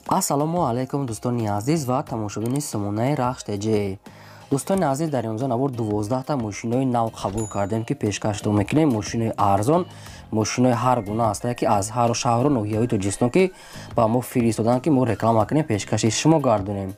Ассалому алайкум, дӯстони азиз ва тамошобини сомонаи Рахш ТЖ. Дӯстони азиз, дар имрӯза навор 12 та мошинои нав қабул кардем, ки пешкаштон мекунем. Мошинои арзон, мошинои ҳар гуна ҳастанд, ки аз ҳар шаҳру ноҳияҳои Тоҷикистон ки ба мо фиристоданд, ки мо реклама кунем, пешкаши шумо гардонем.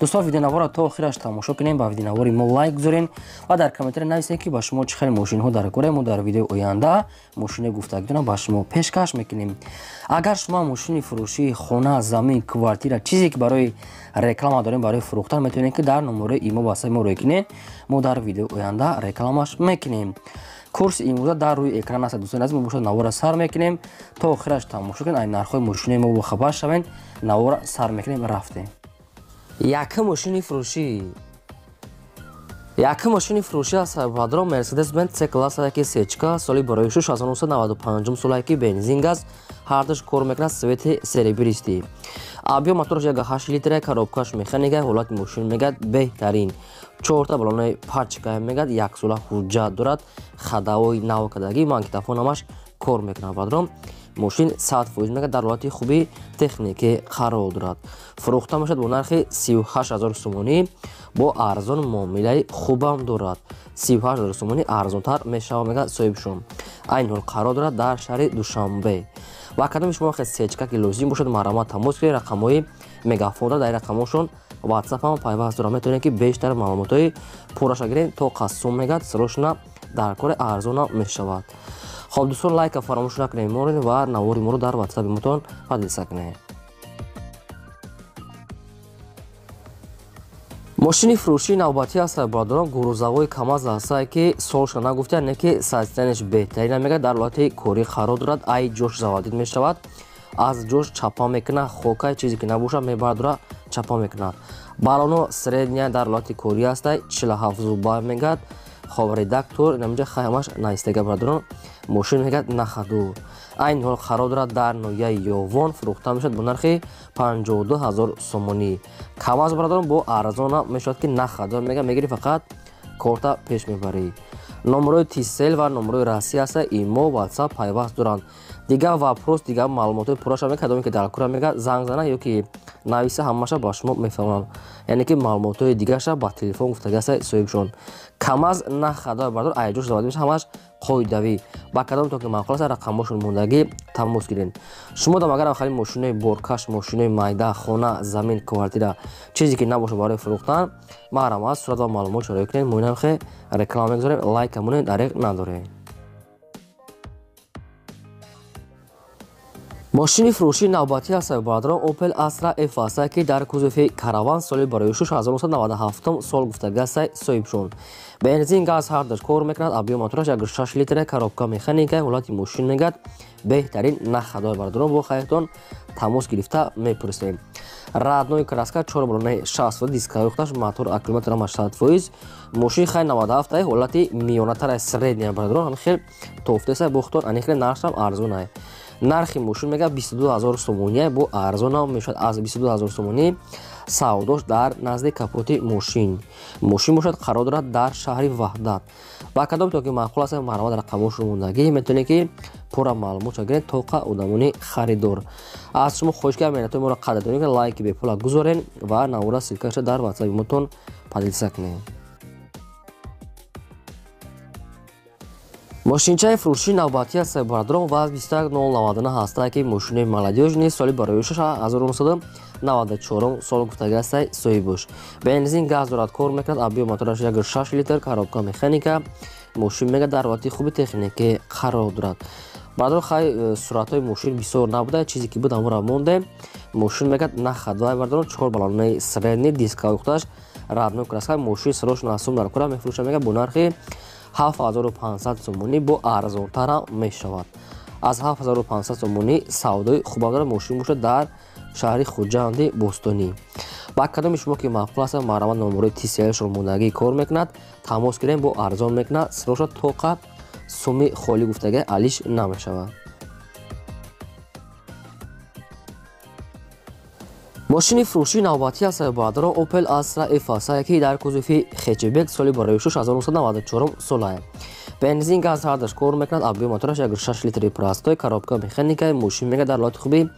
Дӯстон, видеонаворро то охираш тамошо кунем, ба видеонавори мо лайк гузорен ва дар комментария нависед, ки ба шумо чӣ хел мошинҳо дар кора. Мо дар видеои оянда мошинои гуфтагитона ба шумо пешкаш мекунем. Агар шумо мошини фурӯшии хона, замин, квартира, чизе ки барои реклама дорем, барои фурӯхтан, метавонед, ки дар номерои имо васаи мо рӯй кунед. Мо дар видеои оянда рекламаш мекунем. Курси имрӯза дар рӯи экран аст. Дӯстони азиз, мо бошад навора сар мекунем, то охираш тамошо кунед, ай нархҳои мошинои мо бохабар шавед. Навора сар мекунем, рафтем. Якум мошини фурӯшӣ. Якум мошини фурӯшӣ аст, бадрон, Mercedes Benz C класс ки сечка, соли барои 1995 солае, ки бензин, газ ҳардуш кор мекунад, цвети серебристый. Объём мотораш 1,8 литра, коробкаш механика, ҳолати мошин мегад беҳтарин. Чорта балонаи пачка мегад, яксола ҳуҷҷат дорад, ходовой нав кардагӣ, магнитофон ҳамаш кор мекунад. Бадрон, мошин 100% мегад дар ҳолати хуби техникӣ қарор дорад. Фурӯхта мешавад бо нархи 38 000 сомонӣ, бо арзон муомилаи хубам дорад. 38 000 сомонӣ арзонтар мешавад, мегад соҳибшон. Айни ҳол қарор дорад дар шаҳри Душанбе. Ва кадоми шумо вақте сечка ки лозим бошад, марҳамат, тамос кунед. Рақамҳои Мегафон дар рақамҳошон WhatsApp ҳам пайваст дорад, метавонед, ки бештар маълумотҳои пурраша гиред. То қассом мегад сирошна дар кори арзона мешавад. Хоб, дӯстон, лайка фаромӯш накунед моро ва навори моро дар ватсапи мотон поделиться кунед. Мошини фурӯшии навбатӣ аст, бародарон, грузовой КамАЗ ҳастае, ки солша нагуфта, не ки состоянияш беҳтарин мегад, дар ҳолати корӣ қарор дорад. Ай ҷош заводить мешавад, аз ҷош чапа мекунад, хокай чизе ки набошад мебардора, чапа мекунад. Балоно средняя, дар ҳолати корӣ ҳастай, 47 зуба мегад. Хоб, редуктор инаминҷа ҳамаш наистага. Бародарон, мошин мегад на ходу. Айни ҳол қарор дорад дар ноҳияи Ёвон, фурӯхта мешавад бо нархи 52 000 сомонӣ. КамАЗ, бародарон, бо арзона мешавад, ки на ходу мега, мегири, фақат корта пеш мебарӣ. Номерои Тисел ва номерои Россия аста, имо, WhatsApp пайваст доранд. Дигар вопрос, дигар маълумотҳои пурраша мекардоме, ки дар кура мега занг зана ё ки нависа, ҳамаша ба шумо мефаҳмам. Яъне ки маълумотҳои дигарша ба телефон гуфтаги аста соҳибшон. КамАЗ на ходу, бардор, айҷош заводить меша, ҳамаш қоидавӣ. Ба кадом то ки маъқул аст, рақамҳошон мондагӣ, тамос гиред. Шумо дам агар хали мошинои боркаш, мошинои майда, хона, замин, квартира, чизе ки набошад барои фурӯхтан, марҳамат, сурат ва маълумот шароӣ кунед. Мо инам хе реклама мегузорем, лайка монед, дареғ надорем. Мошини фурӯшии навбатӣ аст, бародарон, Opel Astra F аст, ки дар кузови караван, соли барои 1997 сол гуфтаги аст соҳибшон. Бензин, газ ҳардаш кор мекунад, объём мотораш 1,6 литра, коробка механика, ҳолати мошин мегад беҳтарин, на ходу. Бародарон, бо хайртон тамос гирифта мепурсем. Родной краска, чор балонаи 60, дискаи худаш, мотор, аккумулятор ҳама 100%. Мошин хай 97, ҳолати миёнатар, средняя. Бародарон, ҳам хел тофтеса бохтон, ани хеле нархшам арзонай. Нархи мошин мега 22 ҳазор сомония, бо арзонам мешавад. Аз 22 ҳазор сомонӣ савдош дар назди капоти мошин. Мошин бошад қарор дорад дар шаҳри Ваҳдат. Ба кадом то ки маъқул аст, марҳамат, рақамҳошро мондагӣ, метавонед, ки пурра маълумот гиред. Тоқа одамони харидор, аз шумо хоҳиш кардам, меҳнатҳои моро қадрдонӣ кунед, лайки бепула гузорен ва навора ссылкаша дар ватсапи мотон поделиться кунед. Мошинчаи фурӯшии навбатӣ аст, бародарон, ВАЗ 21099 ҳастае, ки мошинои молодёжный, соли барои 1994 сол гуфтаги ҳастай соҳибош. Бензин, газ дорад, кор мекунад, объём мотораш 1,6 литр, коробка механика. Мошин мега дар ҳолати хуби техникӣ қарор дорад. Бародарон, хай суратҳои мошин бисёр набуда, чизе ки буд, ҳамонро мондем. Мошин мегад на ходу, бародарон, чор балонаи средний, дискаи худаш, родной краска. Мошин сирошон аз сум дар кора мефурӯша, мега бо нархи 7500 сомонӣ, бо арзонтарам мешавад. Аз 7500 сомонӣ савдои хубам дорад. Мошин бошад дар шаҳри Хуҷанди бостонӣ. Ба кадоми шумо ки маъқул аст, марҳамат, номерои Тиселшон мондагӣ, кор мекунад, тамос гирем, бо арзон мекунад, сироша тоқа суми холӣ гуфтага алиш намешавад. Мошини фурӯшии навбатӣ аст, бародарон, Opel Astra F аст, ки дар кузови хэтчбек, соли барои 1994 солае. Бензин газ ҳардаш кор мекунад, объем мотораш 1.6 литри простой, коробка механика, мошин мега дар ҳолати хуби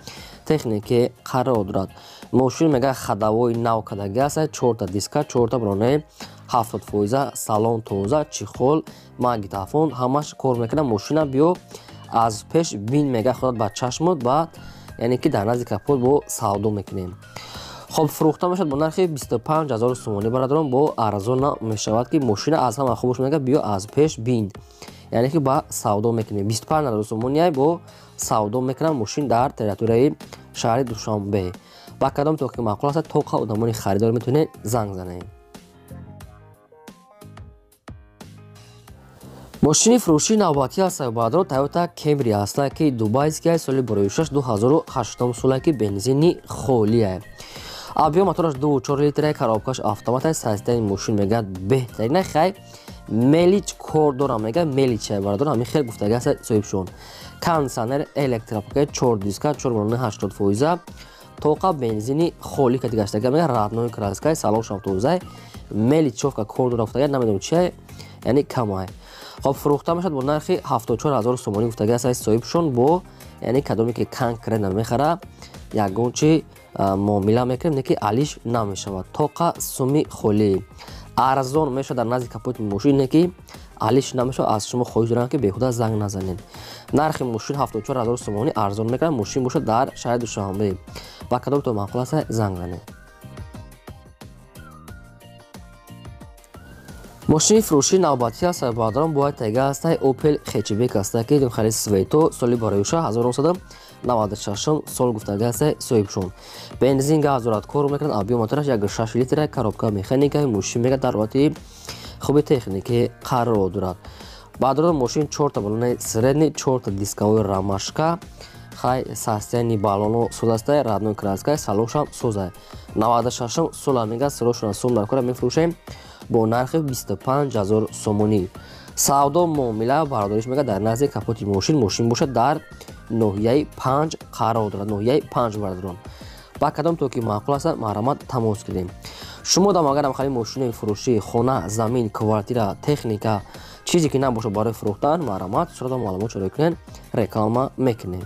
техники қарор дорад. Мошин мега ходовой нав кадаги аст, 4та диска, 4та броне 70%, салон тоза, чехол, магнитофон ҳамаш кор мекунад. Мошина биё аз пеш бин мега худат ба чашмот, баъд яъне ки дар назди капот бо савдо мекунем. Хоб, фурӯхта мешавад бо нархи 25 000 сомонӣ бародарон, бо арзон мешавад ки мошина аз ҳама хубаш мега биё аз пеш бин, яъне ки ба савдо мекунем. 25 000 сомонӣ бо савдо мекунам мошин дар территорияи шаҳри Душанбе. Ба кадом то ки маъқул аст, тоқа одамони харидор метавонед занг занед. Мошини фурӯшии навбатӣ аст бародарон Toyota Camry аст, ки дубайский, соли 2006 2008 сола, ки бензини холия. Объем мотораш 2.4 литра, коробкаш автомат аст, состояние мошин мегӯяд беҳтарина, хай мелич кор дорам мега мелича бародарон, ҳамин хел гуфтаги аст соҳибшон. Кондиционер, электропакет, 4 диска, 4 баллони 80%, тоқа бензини холӣ кати гаштага мега родной краска, салон шам тоза, меличовка кор дора гуфтага, намедонам чия, яъне камай. Хоб, фурӯхта мешавад бо нархи 74 000 сомонӣ гуфтаги аст соҳибшон, бо яъне кадоме ки конкретно мехара ягон чи муомила мекунем, не ки алиш намешавад. Тоқа суми холӣ арзон мешавад дар назди капоти мошин, не ки алиш намешавад. Аз шумо хоҳиш дорам ки беҳуда занг назанед. Нархи мошин 74 000 сомонӣ арзон мекунад. Мошин бошад дар шаҳри Душанбе. Ба кадом то маъқул аст, занг занед. Мошини фурӯшии навбатӣ аст бародарон, бояд тайга аст Opel Hatchback аст, ки хеле свето, соли 1996 сол гуфтаги аст соҳибшон. Бензин газ дорад, кор мекунад, объем мотораш 1.6 литра, коробка механика, мошин мега дар ҳолати хуби техники қарор дорад. Баъд мошин 4та баллони средний, 4та дисковой ромашка, хай состояние баллоно созаста, родной краска, салоншам соза. 96 сола мега срочно сум дар кора мефурӯшем бо нархи 25 000 сомонӣ. Савдо муомила бардориш мега дар назди капоти мошин, мошин бошад дар ноҳияи 5 қарор дорад, ноҳияи 5 бародарон. Ба кадом то ки маъқул аст, марҳамат тамос гирем. Шумо дам агарам хали мошини фурӯшӣ, хона, замин, квартира, техника, чизе ки набошад барои фурӯхтан, марҳамат сурата маълумот шода кунед, реклама мекунем.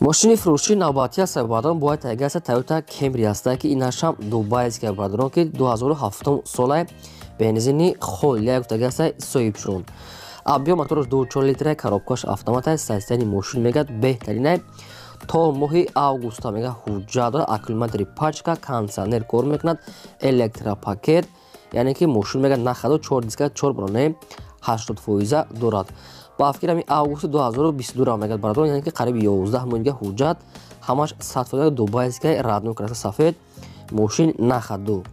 Мошини фурӯшии навбатӣ аст бародарон, бояд тайга аст Toyota Camry аст, ки инашам дубайский бародарон, ки 2007 сола, бензини холия гуфтаги аст соҳибшон. Объем мотораш 2.4 литра, коробкаш автомат аст, состояние мошин мегӯяд беҳтарина. То моҳи августа мега ҳуҷҷат дорад, аккумулятори пачка, кондиционер кор мекунад, электропакет, яъне ки мошин мега нахадо 4 диска, 4 баллони 80% дорад. Ба фикр ҳамин августи 2022 мегӯяд бародарон, яъне ки қариби 11 моҳ дига ҳуҷҷат ҳамаш 100% дубайский, родной краска, сафед, мошин нахаду.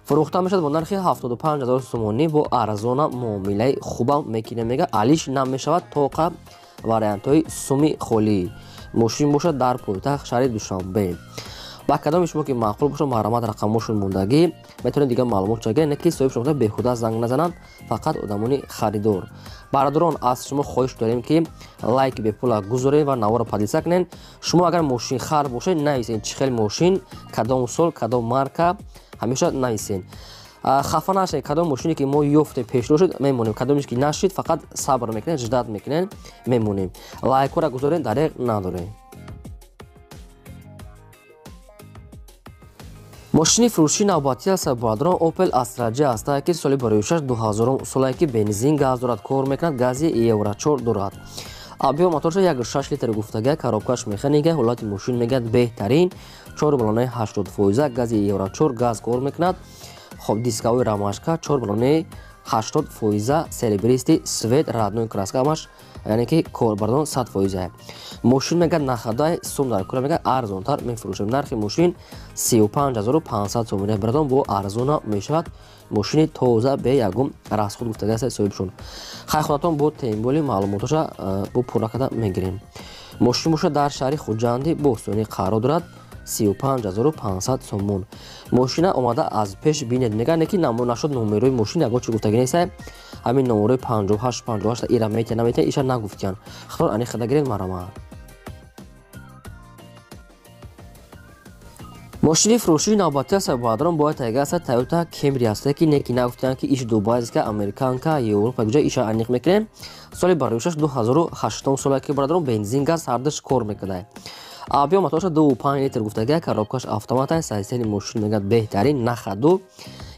Фурӯхта мешавад бо нархи 75 000 сомонӣ, бо арзона муомилаи хубам мекунем мега, алиш намешавад, тоқа вариантҳои суми холӣ. Мошин бошад дар пойтахт шаҳри Душанбе. Ба кадоми шумо ки маъқул бошад, марҳамат рақамошон мондагӣ, метавонед дигар маълумот чага, не ки соҳиб шумо беҳуда занг назананд, фақат одамони харидор. Бародарон, аз шумо хоҳиш дорем ки лайк бепула гузоред ва наворо поделиться кунед. Шумо агар мошинхар бошед, нависед чӣ хел мошин, кадом сол, кадом марка, ҳамеша нависед. Хафа нашавед, кадом мошине ки мо ёфтем пешро шуд, мемонем, кадомеш ки нашид, фақат сабр мекунед, ждать мекунед, мемонем. Лайкҳоро гузоред, дареғ надоред. Мошини фурӯшии навбатӣ аст бародарон, Opel Astra J аст, ки соли 2006 2000 сола, ки бензин газ дорад, кор мекунад, гази Евро 4 дорад. Объем мотораш 1.6 литр гуфтага, коробкаш механика, ҳолати мошин мегӯяд беҳтарин, 4 баллони 80%, гази Евро 4 газ кор мекунад. Хоб, дисковой ромашка, 4 баллони 80%, серебристый цвет, родной краска ҳамаш, яъне ки корбардон 100%. Мошин мегӯяд нахадай сум дар кора мегӯяд арзонтар мефурӯшем. Нархи мошин 35 500 сомонӣ бародарон, бо арзона мешавад. Мошини тоза бе ягон расход гуфтаги аст соҳибшон. Хай худатон бо темболи маълумотоша бо пурра карда мегирем. Мошин бошад дар шаҳри Хуҷанди Бостонӣ қарор дорад, 35 500 сомон. Мошина омада аз пеш бинед мегӯяд, не ки нашуд номерои мошин ягон чи гуфтаги нест, ҳамин номерои 58 58 ира метия наметия иша нагуфтиян. Хатор ани хада гиред марҳамат. Мошини фурӯшии навбатӣ аст бародарон, бояд тайга аст Toyota Camry аст, ки неки нагуфтанд ки иш Дубайска, Американка, Европа ҷа иша аниқ мекунем. Соли бароишаш 2008 сола ки бародарон, бензин газ ҳардаш кор мекунад. Объём мотораша 2,5 литр гуфтага, коробкаш автомат аст, состояние мошин мегӯяд беҳтарин, на ходу,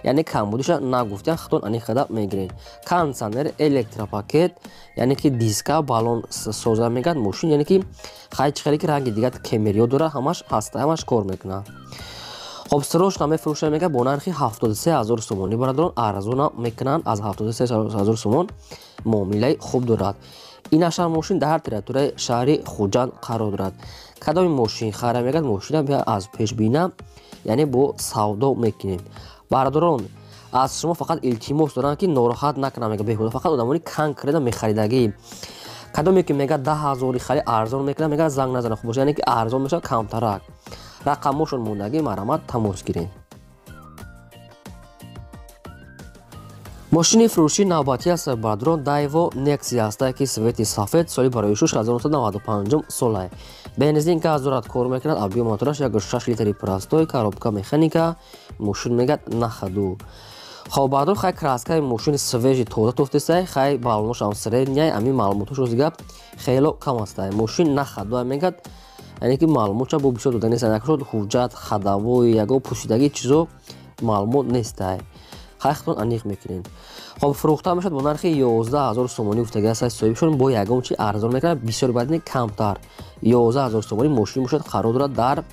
яъне камбудиша нагуфтян, худтон аниқ када мегирен. Кондиционер, электропакет, яъне ки диска, баллон соза мегӯяд мошин, яъне ки хай чихеле ки ранги дигар Camry дора, ҳамаш ҳаста, ҳамаш кор мекунад. Хоб срочно мефурӯшад мегӯяд бо нархи 73 ҳазор сомонӣ бародарон, арзона мекунанд, аз 73 ҳазор сомон муомилаи хуб дорад. Ин аша мошин дар территорияи шаҳри Хуҷанд қарор дорад. Кадоми мошин хара мегӯяд, мошина бия аз пешбина, яъне бо савдо мекунем. Бародарон, аз шумо фақат илтимос дорам ки нороҳат накунам мегӯяд беҳуда, фақат одамони конкретно мехаридагӣ. Кадоме ки мегӯяд 10 ҳазори хали арзон мекунад, мегӯяд занг назанад, хуб бошад, яъне ки арзон мешавад камтарак. Рақамошон мондагӣ, марҳамат тамос гиред. Мошини фурӯшии навбатӣ аст бародарон, Daewoo Nexia аст, ки цвети сафед, соли бароишуш 1995 сола. Бензин газ дорад, кор мекунад, объём мотораш 1,6 литри простой, коробка механика, мошин мегӯяд на ходу. Хоб бародарон, хай краскаи мошини свежий тоза тофтесай, хай баллоношам средняй, ами маълумотошо гап хело кам астай. Мошин на ходу мегӯяд, яъне ки маълумотша бо бисёр дода нест, якшод ҳуҷҷат, ходовой, ягон пӯшидагӣ чизо маълумот нестай. Хай худтон аниқ мекунед. Хоб фурӯхта мешавад бо нархи 11 ҳазор сомонӣ гуфтага аст соҳибшон, бо ягон чи арзон мекунад, бисёр баъд не камтар. 11 ҳазор сомонӣ мошин бошад, қарор дорад дар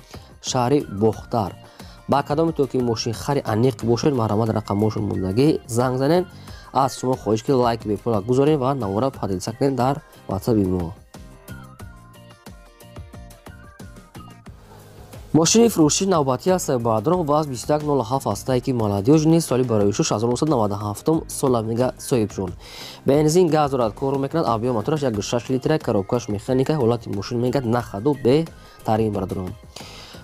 шаҳри Бохтар. Ба кадоме то ки мошин хари аниқ бошед, марҳамат рақамошон мондагӣ занг занед. Аз шумо хоҳиш ки лайк бепула гузорем ва навора поделиться кунед дар WhatsApp мо. Мошини фурӯшии навбатӣ аст бародарон, ВАЗ 2107 аст, ки молодёжный, соли бароишуш 1997 сола мега соҳибшон. Бензин газ дорад, кор мекунад, объём мотораш 1,6 литра, коробкаш механика, ҳолати мошин мегӯяд на ходу, беҳтарин бародарон.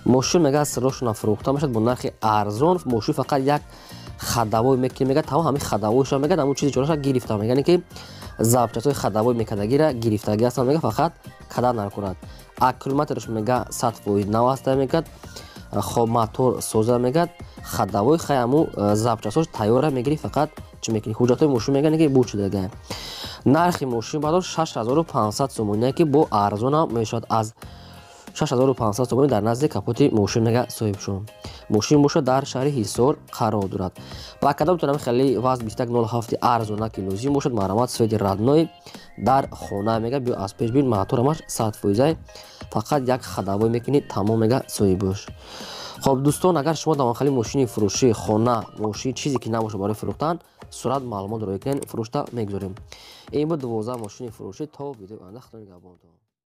Мошин мегӯяд срочно фурӯхта мешавад бо нархи арзон, мошин фақат як ходовой мекунад, мегӯяд тамом ҳамин ходовойша мегӯяд, ҳамон чизи чораша гирифта мегӯяд, яъне ки запчастҳои ходовой мекардагира гирифтагӣ ҳастанд, мегӯяд фақат када наркунад. Аккумулятораш мега 100% нав аст мегӯяд, хоб мотор соза мегӯяд, ходовой хай ҳамун запчастҳош тайёра мегирӣ, фақат чӣ мекунӣ? Ҳуҷҷатҳои мошин мегӯянд ки буд шудага. Нархи мошин баъдо 6500 сомонӣ, ки бо арзонам мешавад аз 6500 сомонӣ дар назди капоти мошин мега соҳибшон. Мошин бошад дар шаҳри Ҳисор қарор дорад. Ба кадомтон хеле ВАЗ 2107 арзона ки лозим бошад, марҳамат цвети родной дар хона мега биё аз пеш бин, моторамаш 100%, фақат як ходовой мекунӣ, тамом мега соҳибош. Хоб дӯстон, агар шумо дар хали мошини фурӯшӣ, хона, мошин, чизе ки набошад барои фурӯхтан, сурат маълумот роя кунед, фурӯшта мегузорем. Ин буд 12 мошини фурӯшӣ. То видеои оянда, худо нигаҳбонтон.